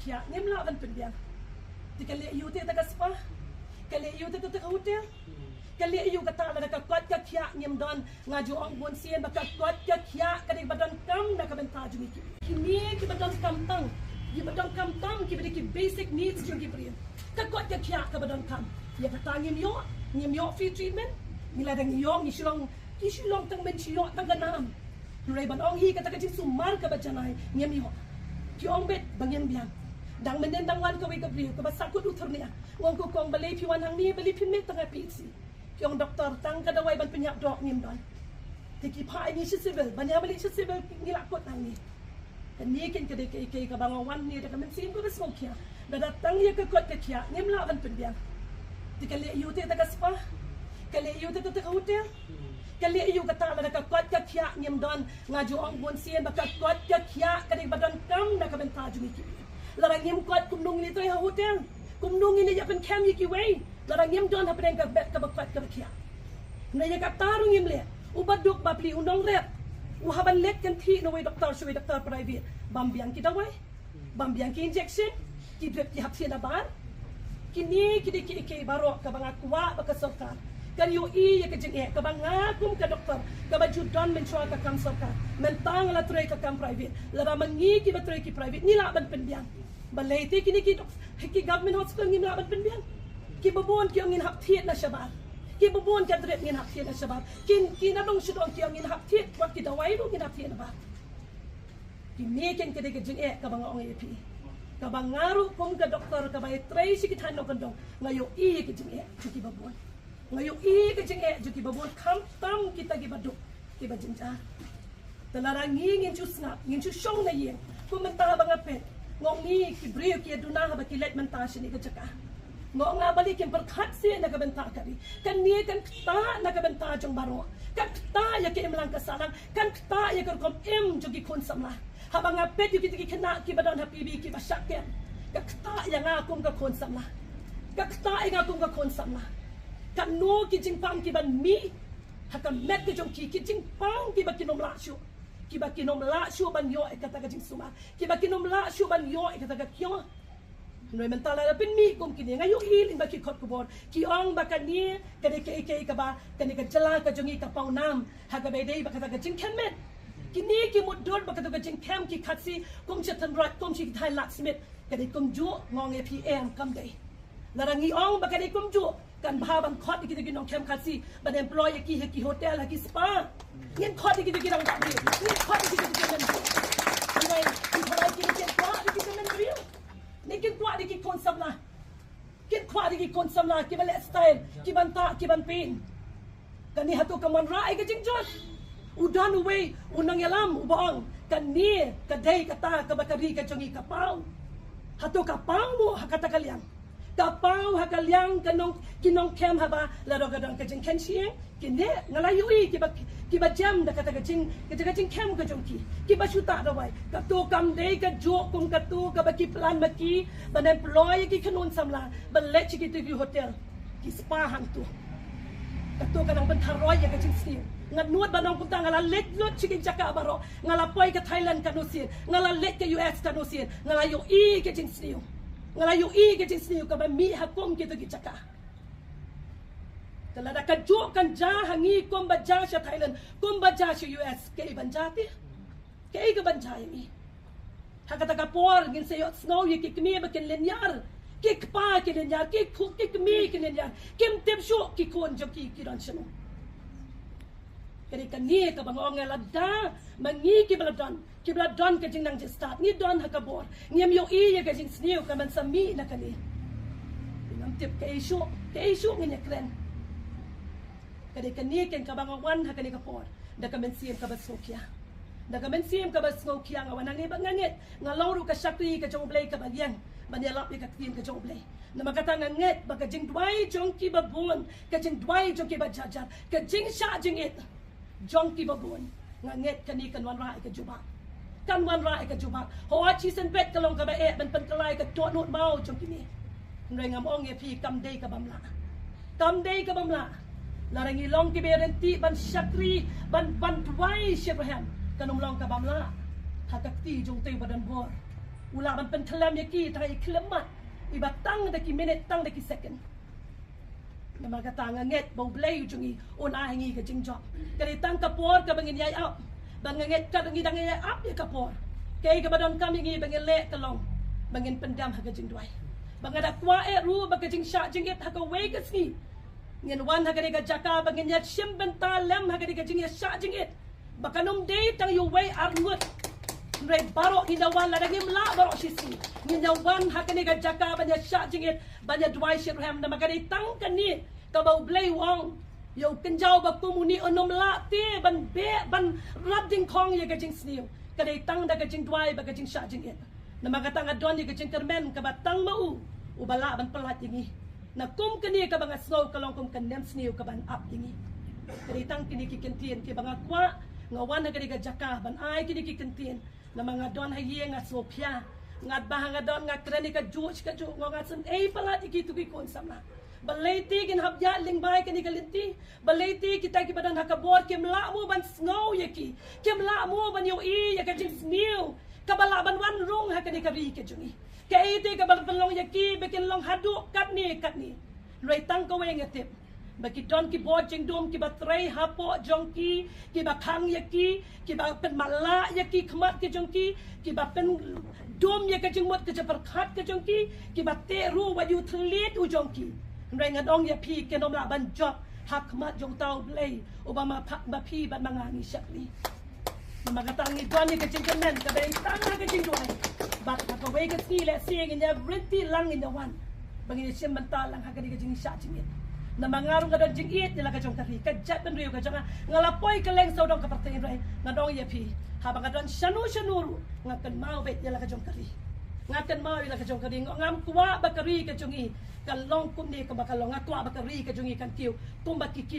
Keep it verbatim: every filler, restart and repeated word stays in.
Ïa, ngim lah ban pynbiang. Te ka leh ïa u te ta ka spa. Ka leh ïa u te ta ka hotel. Ka leh ïa u kata lada ka kot ka khiah ngim don. Nga ju ong bun sien ba ka kot ka khiah ka dei ba donkam na ka bynta jong ngi ki briew. Kine kiba donkam tang, kiba donkam tang kiba dei ki basic needs jong ki briew. Ka kot ka khiah kaba donkam. Ïa kata ngim ïoh, ngim ïoh free treatment. Ngi lada ngi ïoh ngi shu long, ki shu long tang ban shu ïoh tang ka nam. Hynrei ban ong hi kata ka jingsumar kaba janai ngim ïoh. Ki ong beit ba ngim biang. Dang mynnin dang wan kawei ka briew kaba sahkut u thyrnia. Ong ko kong balei phi wan hangne, balei phim leit tang ha P H C. Ki ong doktor tang ka dawai ban pynïap doh ngim don. Te ki phah ïa ngi sha civil, ban ïa ba leit sha civil ngi la kut hangne. Kane kin ka dei kaei kaei kaba nga wan ne da ka mynsiem kaba sngewkhia. Lada tang ïa ka kot ka khiah ngim lah ban pynbiang. Te ka leh ïa u te ta ka spa. Ka leh ïa u te ta ka hotel. Ka leh ïa u kata lada ka kot ka khiah ngim don. Nga ju ong bun sien ba ka kot ka khiah ka dei ba donkam na ka bynta jong ngi ki briew. Lada ngim kot kumno ngin ïa trei ha hotel. Kumno ngin ïa pynkhem ïa kiwei. Lada ngim don hapdeng ka bed kaba kot kaba khiah. Na ïa kata ruh ngim leh. U baduk bapli u nongrep. U hap ban leit kynthih na uwei doktor sha uwei doktor private. Bam biang ki dawai. Bam biang ki injection. Ki drip ki hap thied nabar. Kine ki dei kiei kiei baroh kaba nga kwah ba ka sorkar kan ïohi ïa ka jingeh kaba nga kum ka doktor kaba ju don mynshuwa ka kam sorkar. Mynta nga la trei ka kam private. Lada ma ngi kiba trei ki private ngi lah ban pynbiang. Balei te kine ki dok-, ki government hospital ngim lah ban pynbiang. Kiba bun ki ong ngin hap thied na shabar. Kiba bun ka drip ngin hap thied na shabar. Kin, ki na dong shu dong ki ong ngin hap thied wat ki dawai ruh ngin hap thied nabar. Kine kin ka dei ka jingeh kaba nga ong ïa phi. Kaba nga ruh kum ka doktor kaba ïa trei sha ki thaiñ nongkyndong nga ïohi ïa ka jingeh jong kiba bun. Nga ïohi ïa ka jingeh jong kiba bun khamtam kita kiba duk kiba jynjar. Te lada ngi ngin shu sngap, ngin shu shong na ïing. Kum mynta ba nga peit, nga ong ngi ki briew ki ïa duna haba ki leit mynta shane ka jaka. Nga ong nga balei kim pyrkhat seh na ka bynta ka ri. Kane kan ktah na ka bynta jong baroh. Kan ktah ïa ka imlang ka sahlang. Kan ktah ïa ka rukom im jong ki khun samla. Haba nga peit ïa kita ki khynnah kiba don ha P B kiba shah kem. Ka ktah ïa nga kum ka khun samla. Ka ktah ïa nga kum ka khun samla. Kano ki jingpang kiban mih ha ka met ka jong ki, ki jingpang kiba kin ym lah shuh. Kiba kin ym lah shuh ban ïoh ïa kata ka jingsumar. Kiba kin ym lah shuh ban ïoh ïa kata ka kyiong. Hynrei mynta lada pynmih kum kine nga ïohi lyngba ki kot khubor ki ong ba kane ka dei kaei kaei kaba kane ka jylla ka jong ngi ka paw nam ha kaba ïadei bad kata ka jingkhem met. Kine ki mutdur bad kata ka jingkhem ki Khasi kum sha Tynroi kum sha ki thaiñ Ladthaiñ Smit ka dei kumjuh, nga ong ïa phi em kam dei. Lada ngi ong ba ka dei kumjuh kan bha ban khot ïa kita ki nongkhem Khasi ban employ ïa ki ha ki hotel ha ki spa. Ngin khot ïa kita ki rangbah briew, ngin khot ïa kita ki tymmen briew. Hynrei ki tharai ki kin kwah ïa ki tymmen briew. Ne kin kwah ïa ki khun samla. Kin kwah ïa ki khun samla kiba leh style, kiban tah, kiban pyn. Kane hato kam wanrah ïa ka jingjot? U don uwei u nongïalam uba ong kane ka dei kata kaba ka ri ka jong ngi ka paw. Hato ka paw mo ha kata ka liang? Ka paw ha ka liang ka nong, ki nongkhem haba la dang ka don ka jingkhein shyieng. Kine nga la ïohi kiba, kiba jem da kata ka jing, kata ka jingkhem ka jong ki. Kiba shu tah dawai. Kato kam dei kajuh kum kato kaba ki plan ma ki ban employ ïa ki khynnah samla ban leit sha kito ki hotel, ki spa hangto. Kato ka nang pyntharoi ïa ka jingsniew. Nga nud ban ong kumta, nga la leit lut sha ki jaka baroh. Nga la poi ka Thailand katno sien, nga la leit ka U S katno sien, nga la ïohi ka jingsniew. Nga la ïohi ka jingsniew kaba mih ha kum kito ki jaka. Te lada kajuh kan jia ha ngi kumba jia sha Thailand, kumba jia sha U S, kaei ban jia te? Kaei kaban jia ïa ngi? Ha kata ka por ngin sa ïohsngew ïa ki kmie ba kin lynñiar, ki kpa ki lynñiar, ki khu, ki kmie ki lynñiar. Kim tip shuh ki khun jong ki ki don shano. Ka dei kane kaba nga ong, lada ma ngi kiba la don, kiba la don ka jingnang jingstad, ngi don ha ka bor, ngim ïohi ïa ka jingsniew kaban sa mih na kane. Ngam tip kaei shuh, kaei shuh ngin ïa kren. Ka dei kane ken kaba nga wan ha kane ka por da ka mynsiem kaba sngewkhia. Da ka mynsiem kaba sngewkhia nga wan hangne ba nga ngeit nga long ruh ka shakri ka jong U Blei kaba liang ban ïalap ïa ka ktien ka jong U Blei. Namar kata nga ngeit ba ka jingduwai jong kiba bun, ka jingduwai jong kiba jajat, ka jingshah jingit jong kiba bun, nga ngeit kane kan wanrah ïa ka jubab. Kan wanrah ïa ka jubab. Hooid shisien beit ka long kaba eh ban pynkylla ïa ka dohnud maw jong kine. Hynrei ngam ong ïa phi kam dei kabym lah. Kam dei kabym lah. Lada ngi long kiba ïaryntih ban shakri, ban, ban duwai shitrhem, kan ym long kabym lah ha ka kti jong uta uba don bor. U lah ban pynkhlem ïa ki tang ïa ki khlem mat, iba tang da ki minit, tang da ki second. Namar kata nga ngeit ba U Blei u jong ngi un ai ha ngi ka jingjop. Ka dei tang ka por kaba ngin ïai ap. Ba nga ngeit ka dang ngi dang ïai ap ïa ka por. Kaei kaba donkam ïa ngi ba ngin leh ka long ba ngin pyndem ha ka jingduwai. Ba nga da kwah eh ruh ba ka jingshah jingit ha kawei ka sngi ngin wan ha kane ka jaka ba ngin ïa shim bynta lem ha kane ka jingïashah jingit. Ba kan ym dei tang ïa uwei ar ngut. Hynrei baroh ngin ïa wan, lada ngim lah baroh shisngi, ngin ïa wan ha kane ka jaka ban ïa shah jingit, ban ïa duwai shitrhem. Namar ka dei tang kane kaba U Blei u ong ïa u kynjaw ba kum une, un ym lah te ban beh, ban rat dyngkhong ïa ka jingsniew. Ka dei tang da ka jingduwai bad ka jingshah jingit. Namar kata nga don ïa ka jingkyrmen kaba tang ma u uba lah ban pyllait ïa ngi. Na kum kane kaba nga sngew ka long kum ka nemsniew kaban ap ïa ngi. Ka dei tang kine ki kyntien kiba nga kwah, nga wan ha kane ka jaka ban ai kine ki kyntien. Namar nga don ha ïing, nga sngewphiah. Ngat ba ha nga don, nga kren ïa kajuh shi kajuh, nga ong nga sngewphiah palat ïa kito ki khun samla. Balei te kin hap ïaid lyngba ïa kane ka lynti? Balei te kita kiba don ha ka bor kim lah mo ban sngew ïa ki? Kim lah mo ban ïohi ïa ka jingsniew kaba lah ban wan rung ha kane ka ri ka jong ngi? Kaei te kaba pynlong ïa ki ba kin long haduh katne katne? Hynrei tang kawei nga tip, ba ki don ki bor jingdum kiba trei hapoh jong ki, kiba khang ïa ki, kiba pynmatlah ïa ki khmat ki jong ki, kiba pyndum ïa ka jingmut ka jingpyrkhat ka jong ki, kiba teh ruh wat ïa u thylliej u jong ki. Hynrei nga ong ïa phi, kin ym lah ban jop ha khmat jong uta U Blei uba ma pha-, ma phi bad ma nga ngi shakri. Namar kata ngi don ïa ka jingkyrmen kaba dei tang ha ka jingduwai. Bad ha kawei ka sngi lehse ngin ïa rynti lang, ngin ïa wan ba ngin ïa shim bynta lang ha kane ka jingshah jingit. Namar nga ruh nga don jingïeit ïa la ka jong ka ri, ka jaitbynriew ka jong nga. Nga la poi kylleng sawdong ka pyrthei, hynrei nga ong ïa phi, haba nga don shano shano ruh nga kynmaw beit ïa la ka jong ka ri. Nga kynmaw ïa la ka jong ka ri. Nga, ngam kwah ba ka ri ka jong ngi kan long kumne kumba ka long. Nga kwah ba ka ri ka jong ngi kan kiew kumba ki kiew